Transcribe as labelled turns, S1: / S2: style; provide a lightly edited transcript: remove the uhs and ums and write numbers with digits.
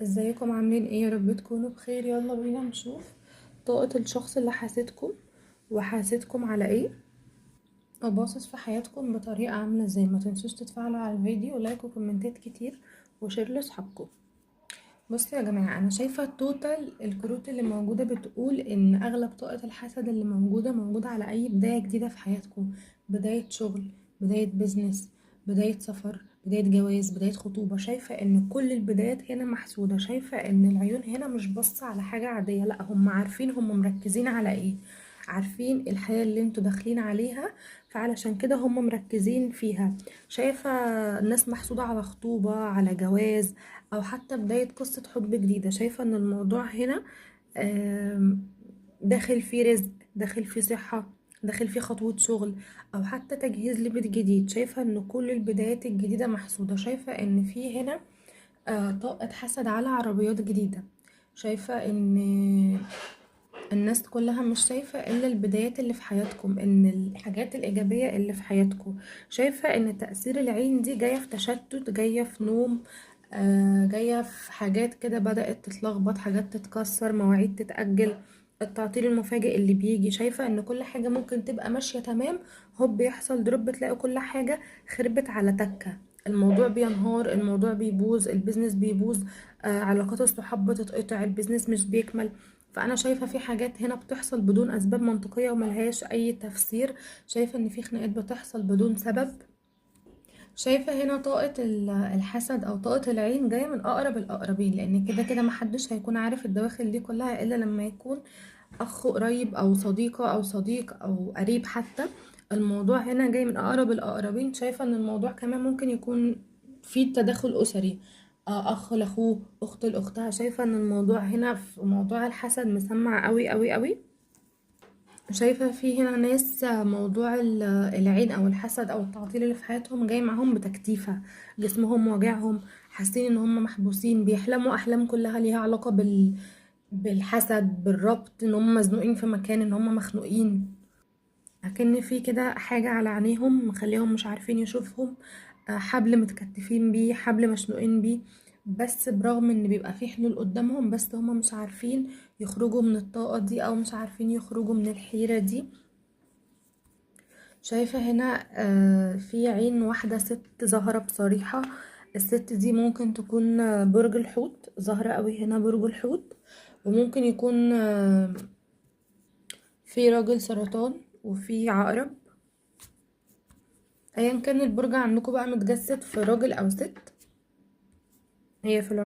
S1: ازيكم؟ عاملين ايه؟ يا رب تكونوا بخير. يلا بينا نشوف طاقة الشخص اللي حاسدكم وحاسدكم على ايه وباصص في حياتكم بطريقة عاملة ازاي. ما تنسوش تتفاعلوا على الفيديو، like وكومنتات كتير و share لاصحابكم. بصوا يا جماعة، انا شايفة total الكروت اللي موجودة بتقول ان اغلب طاقة الحسد اللي موجودة موجودة على اي بداية جديدة في حياتكم، بداية شغل، بداية business، بداية سفر، بداية جواز، بداية خطوبة. شايفة ان كل البدايات هنا محسودة. شايفة ان العيون هنا مش باصة على حاجة عادية، لا هم عارفين هم مركزين على ايه، عارفين الحياة اللي انتوا داخلين عليها، فعلشان كده هم مركزين فيها. شايفة الناس محسودة على خطوبة، على جواز، او حتى بداية قصة حب جديدة. شايفة ان الموضوع هنا داخل فيه رزق، داخل فيه صحة، داخل فيه خطوة شغل، او حتى تجهيز لبيت جديد. شايفة ان كل البدايات الجديدة محسودة. شايفة ان في هنا طاقة حسد على عربيات جديدة. شايفة ان الناس كلها مش شايفة الا البدايات اللي في حياتكم، ان الحاجات الايجابية اللي في حياتكم. شايفة ان تأثير العين دي جاية في تشتت، جاية في نوم، جاية في حاجات كده بدأت تتلخبط، حاجات تتكسر، مواعيد تتأجل، التعطيل المفاجئ اللي بيجي. شايفة ان كل حاجة ممكن تبقى ماشية تمام، هوب بيحصل drop، تلاقي كل حاجة خربت على تكة، الموضوع بينهار، الموضوع بيبوظ، ال business بيبوظ، علاقات الصحاب بتتقطع، ال business مش بيكمل. فأنا شايفة في حاجات هنا بتحصل بدون أسباب منطقية وملهاش أي تفسير. شايفة إن في خناقات بتحصل بدون سبب. شايفة هنا طاقة الحسد أو طاقة العين جاية من أقرب الأقربين، لأن كده كده محدش هيكون عارف الدواخل دي كلها إلا لما يكون أخ قريب أو صديقة أو صديق أو قريب حتى. الموضوع هنا جاي من أقرب الأقربين. شايفة إن الموضوع كمان ممكن يكون في تداخل أسري، أخ لأخوه، أخت لأختها. شايفة إن الموضوع هنا في موضوع الحسد مسمع قوي قوي قوي. شايفة في هنا ناس موضوع العين أو الحسد أو التعطيل اللي في حياتهم جاي معاهم بتكتيفة، جسمهم واجعهم، حاسين إن هم محبوسين، بيحلموا أحلام كلها ليها علاقة بالحسد، بالربط، إن هم مزنوقين في مكان، إن هم مخنوقين، لكن في كده حاجة على عينيهم مخليهم مش عارفين يشوفهم، حبل متكتفين بيه، حبل مشنوقين بيه. بس برغم ان بيبقى في حلول قدامهم، بس هما مش عارفين يخرجوا من الطاقة دي او مش عارفين يخرجوا من الحيرة دي. شايفة هنا في عين واحدة ست ظاهرة بصريحة. الست دي ممكن تكون برج الحوت، ظاهرة قوي هنا برج الحوت، وممكن يكون في راجل سرطان وفي عقرب. ايا كان البرج عندكم بقى متجسد في راجل او ست، هي في